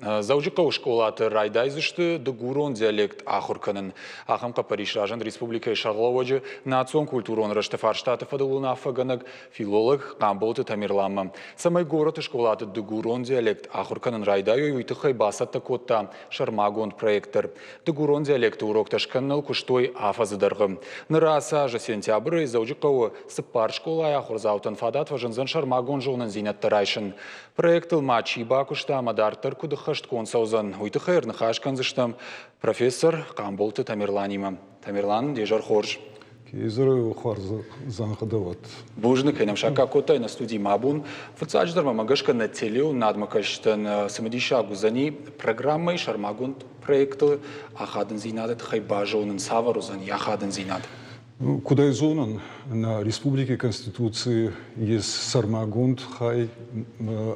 Дзӕуджыхъӕуы скъолаты райдайдзысты дыгурон диалект ахуыр кӕнын. Ахӕм хъӕппӕрис разынд республикӕйы сӕргълӕууӕджы национ-культурон рӕзты фарстаты фӕдыл уынаффӕгӕнӕг, филолог Хъамболты Тамерланмӕ. Цӕмӕй горӕты скъолаты дыгурон диалект ахуыр кӕнын райдайой, уый тыххӕй бацӕттӕ кодта сӕрмагонд проект дӕр. Дыгурон диалекты уроктӕ скӕныныл куыстой афӕдзы дӕргъы. Ныр ацы азы сентябры Дзӕуджыхъӕуы цыппар скъолайы ахуырдзаутӕн фадат фӕзындзӕн сӕрмагонд зонындзинӕдтӕ райсын. Проектыл ма чи бакуыста ӕмӕ дарддӕр куыд ӕххӕстгонд цӕудзӕн, уый тыххӕй ӕрныхас кӕндзыстӕм профессор Хъамболты Тамерланимӕ. Тамерлан, де зӕр хорз. Изӕры хуарз зӕнхӕдӕвӕд. Бузныг, кӕй нӕм саккаг кодтай нӕ студимӕ абон. Фыццаджыдӕр мӕ гӕсгӕ нӕ телеуынадмӕ кӕсджытӕн цымыдисаг уыдзӕни программӕйы сӕрмагонд проекты ахадындзинады тыххӕй базонын, цавӕр уыдзӕни ахадындзинад? Куд ӕй зонӕн, нӕ республики Конституций ес сӕрмагонд хай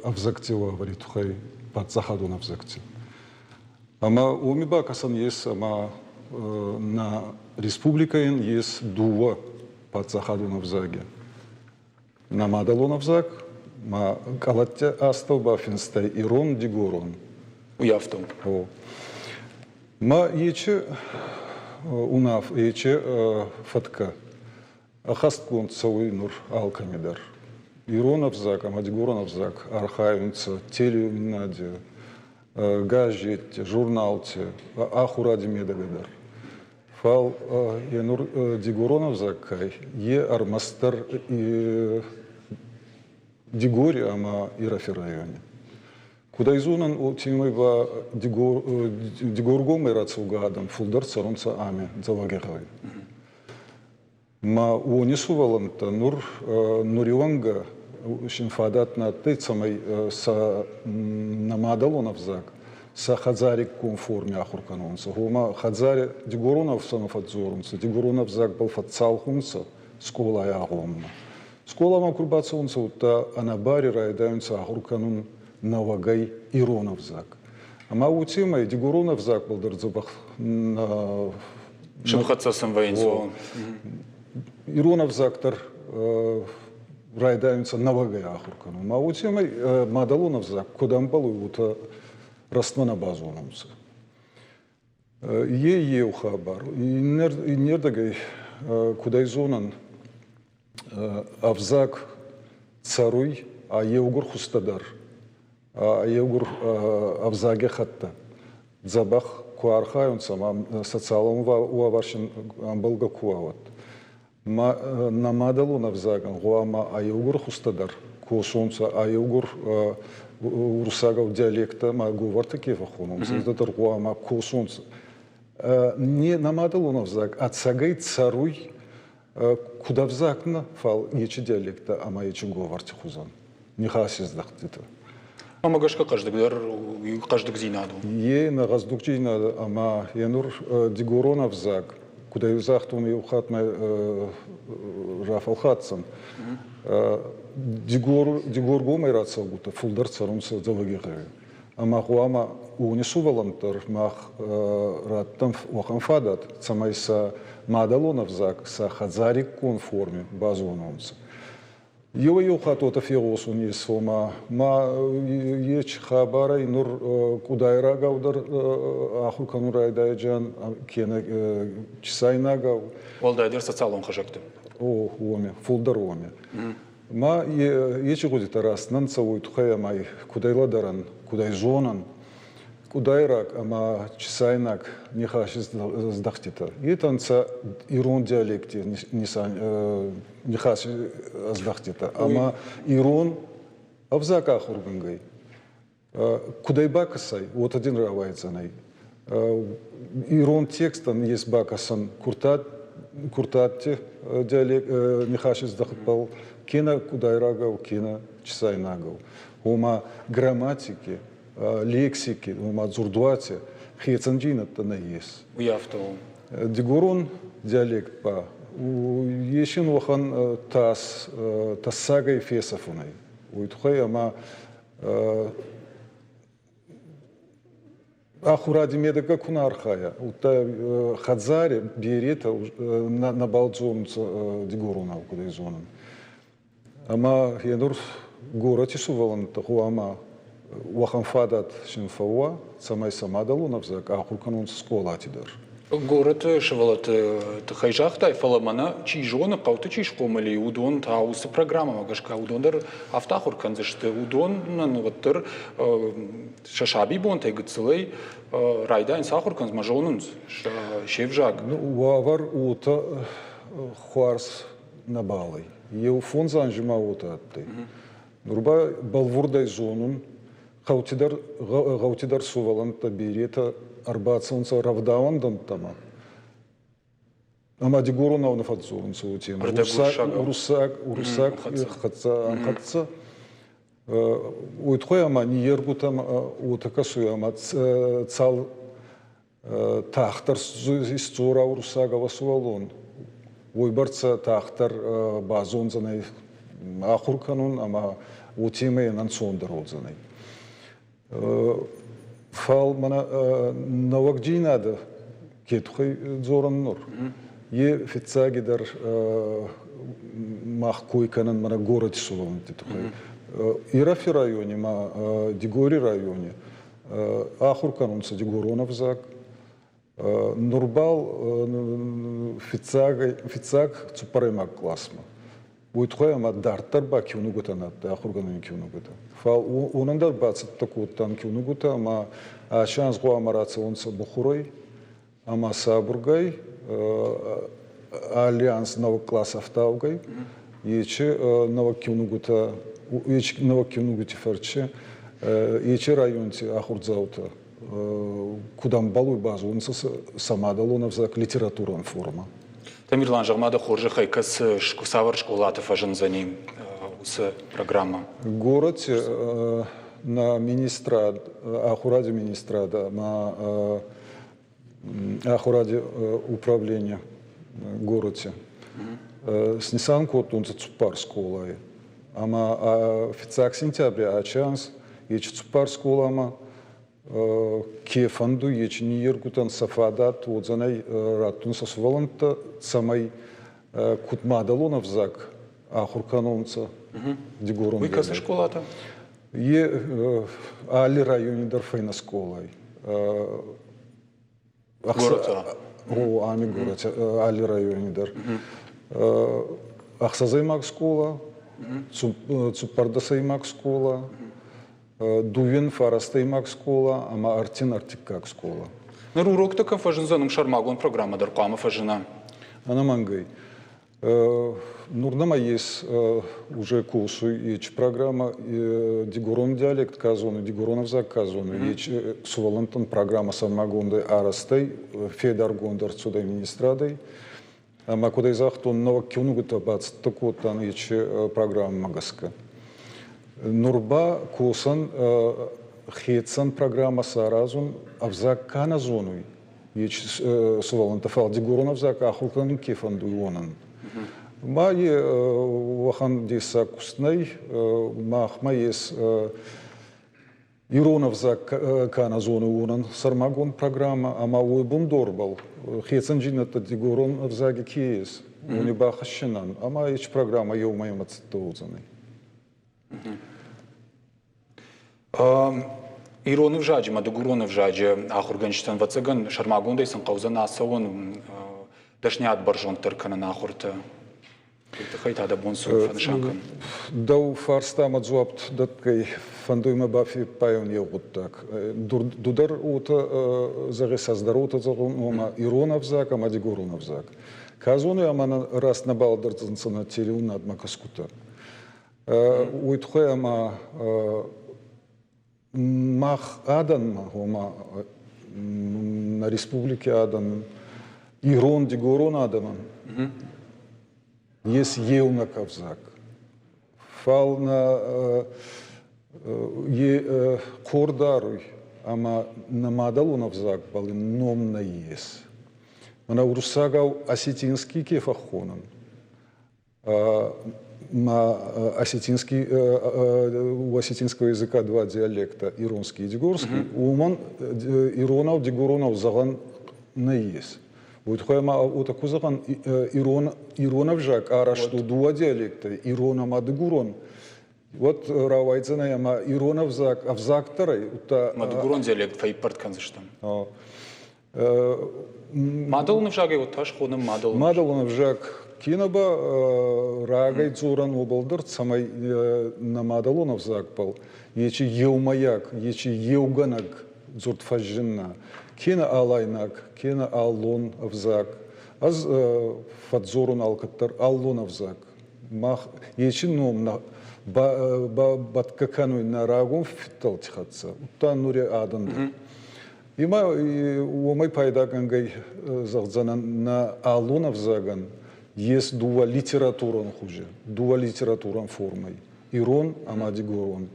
ӕвзӕгти уавӕри туххӕй, паддзахадон ӕвзӕгти. Ӕма уоми бакӕсӕн ес, ӕма нӕ республикӕйӕн ес дууӕ паддзахадон ӕвзаги. Нӕ мадӕлон ӕвзаг ма къӕлӕттӕ астӕу ба финстӕй ирон-дигорон. Уый афтӕ у. Ма ечи унаф, ечи фӕткӕ ӕххӕстгонд цӕуй нур алкӕми дӕр. Ирон ӕвзаг ӕма дигорон ӕвзаг архайунцӕ телеуинади, газетти, журналти, ахуради медӕгӕ дӕр. Фал е нур дигорон ӕвзаг кӕй, е ӕрмӕстдӕр Дигори ӕма Ирӕфи райони. Куд ӕй зонӕн, уотемӕй ба Дигоргомӕй рацӕугӕ адӕм фулдӕр цӕрунцӕ ами, Дзӕуӕгигъӕуи. Ма уони сувӕллӕнттӕ нур нуриуӕнгӕ син фадат нӕ адтӕй, цӕмӕй сӕ нӕ мадӕлон ӕвзаг сӕ хӕдзариккон форми ахур кӕнонцӕ. Гъома хӕдзари дигорон ӕфсӕнмӕ фӕдздзорунцӕ, дигорон ӕвзагбӕл фӕццалх унцӕ скъолай агъоммӕ. Скъоламӕ ку рбацӕунцӕ, удта ӕнӕбари райдайунцӕ ахур кӕнун нӕуӕгӕй ирон ӕвзаг. Ӕма уотемӕй дигорон ӕвзагбӕл дӕр дзӕбӕх Сымхӕццӕ сын вӕййынц. Ирон ӕвзаг дӕр райдайунцӕ нӕуӕгӕй ахур кӕнун. Ма уотемӕй мадӕлон ӕвзаг куд ӕмбӕлуй, уотӕ рӕстмӕ нӕ базонунцӕ. Е еу хабар. Иннердӕгӕй, куд ӕй зонӕн, ӕвзаг цӕруй ӕ еугур хузтӕ дӕр, ӕ еугур ӕвзаги хӕттӕ. Дзӕбӕх ку архайунцӕ ӕма социалон уавӕр син ӕмбӕлгӕ ку уа, уӕд. Ма нӕ мадӕлон ӕвзагӕн гъуама ӕ еугур хузтӕ дӕр косонцӕ, ӕ еугур уруссагау диалекттӕ ма говортӕ ке фӕххонунцӕ, етӕ дӕр гъуама косонцӕ. Не нӕ мадӕлон ӕвзаг ӕцӕгӕй цӕруй куд ӕвзаг нӕ, фал ечи диалекттӕ ӕма ечи говорти хузӕн нихаси здӕхтитӕ. Ӕмӕ гӕсгӕ хъӕздыгдӕр хъӕздыгдзинад у. Е нӕ гъӕздугдзийнадӕ ӕма е нур дигорон ӕвзаг, куд ӕй загътон, еу хатт мӕ рафӕлхатдзӕн. Дигор, Дигоргомӕй рацӕугутӕ фулдӕр цӕрунцӕ Дзӕуӕгигъӕуи. Ӕма гъуама уони сувӕллӕнттӕ дӕр мах раттӕн уӕхӕн фадат, цӕмӕй сӕ мадӕлон ӕвзаг сӕ хӕдзариккон форми базононцӕ. Еуӕй-еу хатт уотӕ фегъосун ес, ома ма ечи хабарӕй нур къудайрагау дӕр ахур кӕнун райдайджан, кенӕ чисайнагау. Уӕлдайдӕр социалон хызӕгты. О, уоми, фулдӕр уоми. Ма ечи гъудитӕ раст нӕ нцӕ, уой туххӕй ӕма куд ӕй лӕдӕрӕн, куд ӕй зонӕн, къудайраг ӕма чисайнаг нихаси здӕхтитӕ. Етӕ нцӕ ирон диалекти нихаси ӕздӕхтитӕ ӕма ирон ӕвзаг ахургӕнгӕй куд ӕй бакӕсай, уотӕ дин рауайдзӕнӕй. Ирон текстӕн ес бакӕсӕн куртат, куртатти диалект нихаси здӕхтбӕл кенӕ къудайрагау, кенӕ чисайнагау. Ома грамматики лексики, ома дзурдуати хецӕндзийнӕдтӕ нӕййес. Уый афтӕ у. Дигорон диалект ба ес ин уӕхӕн тас, тӕссагӕй фесӕфунӕй. Уой туххӕй ӕма ахуради медӕгӕ ку нӕ архайа, удта хӕдзари беретӕ нӕбал зонунцӕ дигоронау, куд ӕй зонун. Ӕма е нур горӕти сувӕллӕнттӕ гъуама. Уӕхӕн фадат син фӕууа, цӕмӕй сӕ мадӕлон ӕвзаг ахур кӕнонцӕ скъолати дӕр. Горӕты сывӕллӕтты тыххӕй загътай, фӕлӕ мӕнӕ чи зоны, хъӕуты чи схъомыл и, уыдон та уыцы программӕмӕ гӕсгӕ уыдон дӕр афтӕ ахуыр кӕндзысты. Уыдонӕн уӕддӕр сӕ сабибонтӕй гыццылӕй райдайынц ахуыр кӕнынц ӕмӕ зонынц се взаг. Уавӕр уотӕ хуарз нӕбал ӕй. Еу фондз анзи ма уотӕ адтӕй. Нур ба бӕлвурдӕй зонун, гъӕути дӕр, гъӕути дӕр сувӕллӕнттӕ беретӕ ӕрбацӕунцӕ рӕвдауӕндӕнттӕмӕ. Ӕма дигоронау нӕ фӕдздзорунцӕ уотемӕй. Уруссаг, уруссаг хӕццӕ, ӕнхӕццӕ. Уой туххӕй ӕма ниййергутӕмӕ уотӕ кӕсуй, ӕма цал тагъддӕр исдзора уруссагау сувӕллон, уойбӕрцӕ тагъддӕр базондзӕнӕй ахур кӕнун ӕма уотемӕй ӕнцондӕр уодзӕнӕй. Фал мӕнӕ нӕуӕгдзийнадӕ ке туххӕй дзорӕн нур, е фиццагидӕр мах кой кӕнӕн мӕнӕ горӕти сувӕллӕнтти туххӕй. Ирӕфи райони ма Дигори райони ахур кӕнунцӕ дигорон ӕвзаг. Нур бал фиццаг цуппӕрӕймаг къласмӕ. Уой туххӕй ӕма дарддӕр ба киунугутӕ нӕ адтӕй, ахургӕнӕни киунугутӕ. Фал уонӕн дӕр бацӕттӕ кодтан киунугутӕ ӕма аци анз гъӕуама рацӕуонцӕ мухурӕй ӕма сабургай алли анз нӕуӕг кълас ӕфтаугӕй. Ечи нӕуӕг киунугутӕ, ечи нӕуӕг киунугути фӕрци ечи районти ахурдзаутӕ куд ӕмбӕлуй базонунцӕ сӕ мадӕлон ӕвзаг литературон формӕ. Тамерлан, зӕгъ-ма дӕ хорзӕхӕй, кӕцы цавӕр скъолаты фӕзындзӕни уыцы программӕ? Горӕти нӕ министрад, ахуради министрад ӕма ахуради управление горӕти снисан кодтонцӕ цуппар скъолай. Ӕма фиццаг сентябри ачи анз ечи цуппар скъоламӕ ке фӕндуй, ечи ниййергутӕн сӕ фадат уодзӕнӕй раттун сӕ сувӕллӕнттӕ, цӕмӕй куд мадӕлон ӕвзаг ахур кӕнонцӕ дигорон. Уый кӕцы скъолатӕ? Е алли райони дӕр фӕйнӕ скъолай. Горӕты? О, ами горӕти, алли райони дӕр. Ӕхсӕзӕймаг скъола, цуппӕрдӕсӕймаг скъола, дууин фарастӕймаг скъола ӕма ӕртин ӕртиккаг скъола. Ныр уроктӕ кӕм фӕзындзӕн, уым сӕрмагонд программӕ дӕр хъуамӕ фӕзына? Ӕнӕмӕнгӕй. Нур нӕмӕ ес уже косуй ечи программа дигорон диалект ка зоны, дигорон ӕвзаг ка зоны, ечи сувӕллӕнттӕн программа сӕрмагондӕй арӕзтӕй, федаргонд ӕрцудӕй министрадӕй. Ӕма куд ӕй загътон, нӕуӕг киунугутӕ бацӕттӕ кодтан ечи программӕмӕ гӕсгӕ. Нур ба косӕн хецӕн программӕ саразун, ӕвзаг ка нӕ зонуй, сувӕллӕнттӕ, фал дигорон ӕвзаг ахур кӕнун ке фӕндуй, уонӕн. Ма е уӕхӕн дессаг куст нӕй. Махмӕ ес ирон ӕвзаг ка нӕ зоны, уонӕн сӕрмагонд программӕ ӕма уой бундорбӕл хецӕндзийнӕдтӕ дигорон ӕвзаги ке ес, уони бахӕссинан ӕма ечи программӕ еумӕ цӕттӕ уодзӕнӕй. Ирон ӕвзаджы ӕмӕ дыгурон ӕвзаджы ахуыргӕнджытӕн, ӕвӕццӕгӕн, сӕрмагондӕй сын хъӕудзӕн ацӕуын дӕсниад бӕрзонддӕр кӕнын ахуырты. Уый тыххӕй та дӕ бон цы у фӕнысан кӕнын? Дӕу фарстамӕ дзуапп дӕтгӕй, фӕндуй мӕ бафеппайун еу гъуддаг. Ду дӕр уотӕ зӕгъис, ӕз дӕр уотӕ зӕгъун, ома ирон ӕвзаг ӕма дигорон ӕвзаг. Ка зоны, ӕма нӕ раст нӕ балӕдӕрдзӕнцӕ нӕ телеунадмӕ кӕсгутӕ. Уой туххӕй ӕма мах адӕнмӕ, ома нӕ республики адӕн, ирон, дигорон адӕмӕн ес еунӕг ӕвзаг. Фал нӕ е хор даруй ӕма нӕ мадӕлон ӕвзагбӕл ном нӕййес. Мӕнӕ уруссагау осетинский ке фӕххонӕн, на осетинский, у осетинского языка два диалекта, иронский и дигорский. Уымӕн иронау, дигоронау зӕгъӕн нӕййес. Уой туххӕй ма уотӕ ку зӕгъӕн, ирон, ирон ӕвзаг арӕзт у дууӕ диалектӕй, ирон ӕма дигурон. Уӕд рауайдзӕнӕй ӕма ирон ӕвзаг ӕвзаг дӕр ӕй, удта Ма дыгурон диалект фӕиппӕрд кӕндзыстӕм. Мадӕлон ӕвзагӕй уӕд та схонӕм мадӕлон. Мадӕлон ӕвзаг кенӕ ба рагӕй дзорӕн уобӕл дӕр, цӕмӕй нӕ мадӕлон ӕвзагбӕл ечи еумӕйаг, ечи еугӕнӕг дзурд фӕззинна. Кенӕ алайнаг, кенӕ аллон ӕвзаг. Ӕз фӕдздзорун алкӕддӕр аллон ӕвзаг. Мах ечи ном нӕ бӕтгӕ кӕнуй нӕ рагон фидтӕлти хӕццӕ, удта нури адӕн дӕр. Имӕ уомӕй пайдагӕнгӕй зӕгъдзӕнӕн, нӕ аллон ӕвзагӕн ес дууӕ литературон хузи, дууӕ литературон формӕй – ирон ӕма дигорон.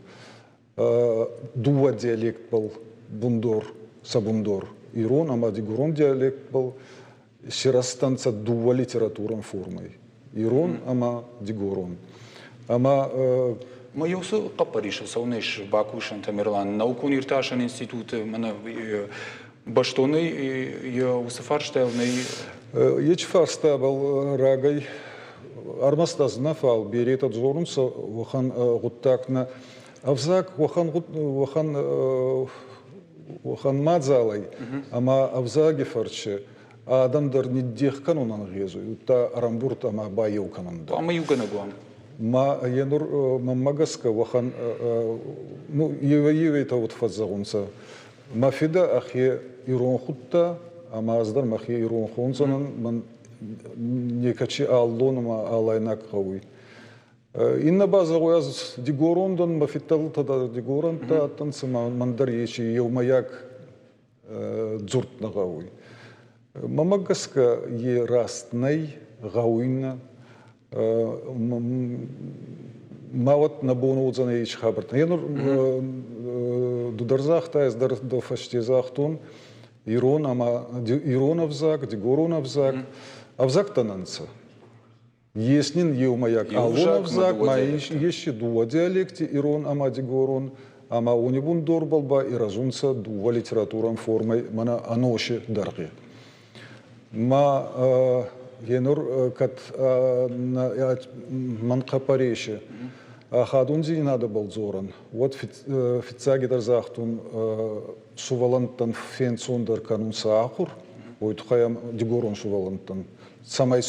Дууӕ диалектбӕл бундор, сӕ бундор ирон ӕма дигорон диалектбӕл сирӕзтӕнцӕ дууӕ литературон формӕй – ирон ӕма дигорон. Ӕма Ма еу цы хъӕппӕрисыл цӕуынӕ ис бакусын, Тамерлан, наукон-иртасӕн институты мӕнӕ бӕстонӕй йӕ уыцы фарстайыл нӕй? Ечи фарстабӕл рагӕй ӕрмӕст ӕз нӕ, фал беретӕ дзорунцӕ уӕхӕн гъуддаг нӕ ӕвзаг уӕхӕн уӕхӕн уӕхӕн мадзалӕй ӕма ӕвзаги фӕрцы адӕм дӕр ниддех кӕнун ӕнгъезуй, удта ӕрӕмбурд ӕма байеу кӕнун дӕр. Ӕма еугӕнӕг уа. Ма е нур мӕнмӕ гӕсгӕ уӕхӕн ну еуӕй-еуетӕ уод фӕззӕгъунцӕ. Мӕ фидӕ ӕхе ирон худта, ӕма ӕз дӕр мӕхе ирон хондзӕнӕн, мӕн некӕчи аллон ӕма алайнаг гъӕуй. Иннӕ ба зӕгъуй, ӕз дигорон дӕн, мӕ фидтӕлтӕ дӕр дигорӕнттӕ адтӕнцӕ, ма мӕн дӕр ечи еумӕйаг дзурд нӕ гъӕуй. Мӕмӕ гӕсгӕ е раст нӕй, гъӕуй нӕ. Ма уӕд нӕ бон уодзӕнӕй ечи хабӕрттӕ. Е нур ду дӕр загътай, ӕз дӕр дӕ фӕсте загътон, ирон ӕма ирон ӕвзаг, дигорон ӕвзаг ӕвзӕгтӕ нӕ нцӕ. Ес нин еумӕйаг аллон ӕвзаг, ма ес дууӕ диалекти ирон ӕма дигорон, ӕма уони бундорбӕл ба ирӕзунцӕ дууӕ литературон формӕй мӕнӕ ӕноси дӕргъи. Ма енур кӕд мӕн хъӕппӕреси ахадундзийнадӕбӕл дзорӕн, уӕд фиццагидӕр загътон сувӕллӕнттӕн фенцондӕр кӕнун сӕ ахур, уой туххӕй дигорон сувӕллӕнттӕн цӕмӕй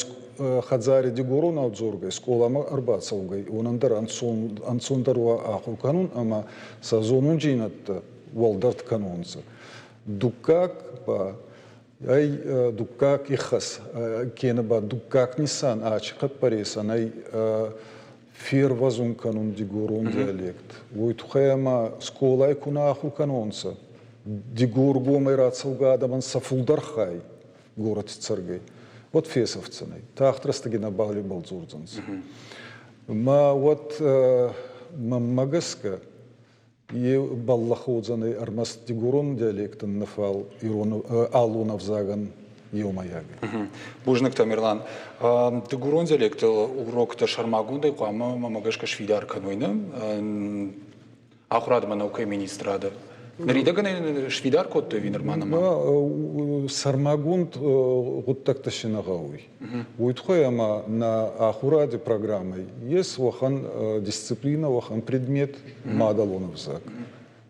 хӕдзари дигоронау дзоргӕй, скъоламӕ ӕрбацӕугӕй, уонӕн дӕр ӕнцондӕр уа ахур кӕнун ӕма сӕ зонундзийнӕдтӕ уӕлдӕр кӕнонцӕ. Дуккаг ба ӕй дуккаг ихӕс, кенӕ ба дуккаг нисан ачи хъӕппӕресӕн ӕй фервӕзун кӕнун дигорон диалект. Уой туххӕй ӕма скъолай ку нӕ ахур кӕнонцӕ, Дигоргомӕй рацӕугӕ адӕмӕн сӕ фулдӕр хай горӕти цӕргӕй, уӕд фесӕфдзӕнӕй. Тагъд рӕстӕги нӕбал ибӕл дзордзӕнцӕ. Ма уӕд мӕнмӕ гӕсгӕ е бӕллах уодзӕнӕй ӕрмӕст дигорон диалектӕн нӕ, фал ирон аллон ӕвзагӕн еумӕйагӕй. Бузныг, Тамерлан. Дыгурон диалектыл уроктӕ сӕрмагондӕй хъуамӕ мӕмӕ гӕсгӕ сфидар кӕной, нӕ? Ахуырадмӕ наукӕйы министрады. Ныридӕгӕн ӕй сфидар кодтой ӕви нырма нӕма? Сӕрмагонд гъуддӕгтӕ си нӕ гъӕуй. Уой туххӕй ӕма нӕ ахуради программӕй ес уӕхӕн дисциплинӕ, уӕхӕн предмет мадӕлон ӕвзаг.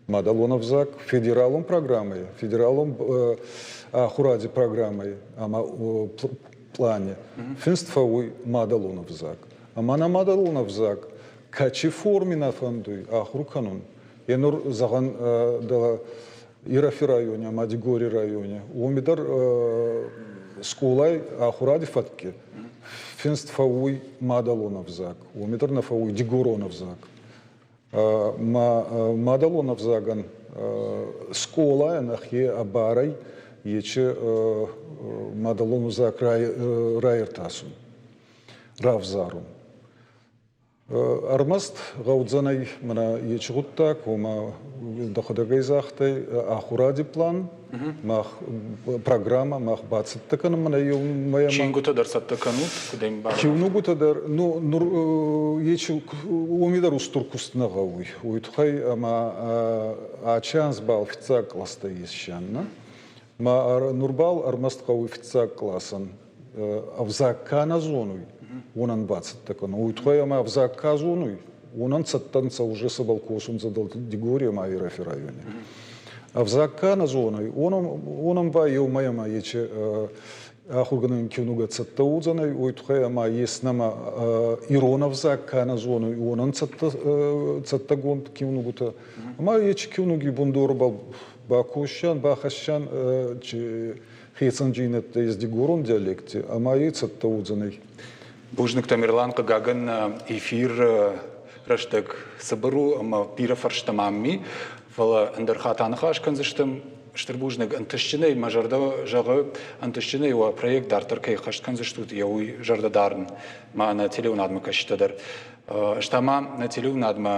Мадӕлон ӕвзаг федералон программӕй, федералон ахуради программӕй ӕма плане финст фӕууй мадӕлон ӕвзаг. Ӕма нӕ мадӕлон ӕвзаг кӕци форми нӕ фӕндуй ахур кӕнун, е нур, зӕгъӕн, дӕ Ирӕфи райони ӕма Дигори райони, уоми дӕр скъолай ахуради фӕтки финст фӕууй мадӕлон ӕвзаг, уоми дӕр нӕ фӕууй дигорон ӕвзаг. Ма мадӕлон ӕвзагӕн скъолайӕн ӕхе ӕбарӕй ечи мадӕлон ӕвзаг раиртасун, равзарун. Ӕрмӕст гъӕудзӕнӕй мӕнӕ ечи гъуддаг, ома дӕхуӕдӕгӕй загътай ахуради план, мах программӕ мах бацӕттӕ кӕнӕм мӕнӕ еумӕ. Чингутӕ дӕр цӕттӕ кӕнут, куд ӕмбарӕн? Киунугутӕ дӕр, ну, нур ечи уоми дӕр устур куст нӕ гъӕуй. Уой туххӕй ӕма ачи анзбӕл фиццаг къластӕ иссан, нӕ? Ма нур бал ӕрмӕст гъӕуй фиццаг къласӕн ӕвзаг ка нӕ зонуй, уонӕн бацӕттӕ кӕнун. Уой туххӕй ӕма ӕвзаг ка зонуй, Уонӕн цӕттӕ нцӕ уже сӕбӕл косунцӕ Дигори ӕма Ирӕфи райони. Ӕвзаг ка нӕ зонуй, уонӕн ба еумӕ ӕма ечи ахургӕнӕн киунугӕ цӕттӕ уодзӕнӕй, уой туххӕй ӕма ес нӕмӕ ирон ӕвзаг ка нӕ зонуй, уонӕн цӕттӕгонд киунугутӕ. Ӕма ечи киунуги бундорбӕл бакосӕн, бахӕссӕн хецӕндзийнӕдтӕ ес дигорон диалекти, ӕма е цӕттӕ уодзӕнӕй. Бузныг, Тамерлан, хъыгагӕн, эфир рӕстӕг цыбыр у ӕмӕ бирӕ фӕрстӕ ма ми, фӕлӕ ӕндӕр хатт аныхас кӕндзыстӕм. Стыр бузныг ӕнтыстджынӕй, мӕ зӕрдӕ зӕгъы, ӕнтыстджынӕй уӕ проект дарддӕр кӕй ӕххӕст кӕндзыстут, йӕ уый зӕрдӕ дарын ма нӕ телеуынадмӕ кӕсджытӕ дӕр. Ӕз та ма нӕ телеуынадмӕ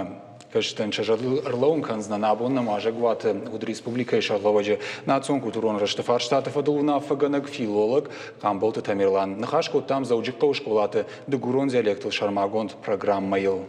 кӕсджытӕн сӕ зӕрдыл ӕрлӕууын кӕндзынӕн, абон нӕм уазӕгуаты уыд республикӕйы сӕргълӕууӕджы национ-культурон рӕзты фарстаты фӕдыл уынаффӕгӕнӕг, филолог Хъамболты Тамерлан. Ныхас кодтам Дзӕуджыхъӕуы скъолаты дыгурон диалектыл сӕрмагонд программӕйыл.